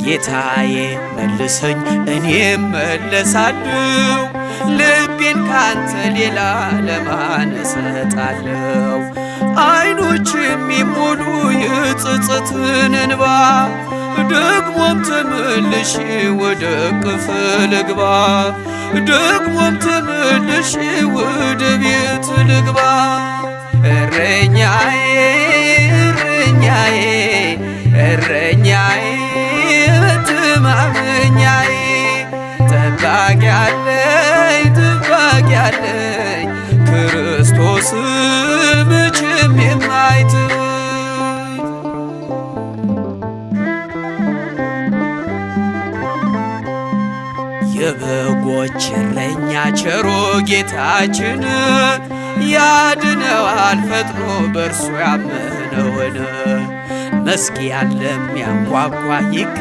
ጌታዬ መልሰኝ እኔም መለሳለሁ፣ ልቤን ካንተ ሌላ ለማን እሰጣለሁ? አይኖች የሚሞሉ የጸጸትን እንባ፣ ደግሞም ተመልሼ ወደ እቅፍ ልግባ፣ ደግሞም ተመልሼ ወደ ቤት ልግባ። እረኛዬ፣ እረኛዬ፣ እረኛዬ፣ መተማመኛዬ፣ ጠባቂ አለኝ፣ ጠባቂ አለኝ፣ ክርስቶስ መቼም የማይተወኝ። የበጎች እረኛ ቸሩ ጌታችን ያድነዋል ፈጥኖ በእርሱ ያመነውን። መዝጊያን ለሚያንኳኳ ይከ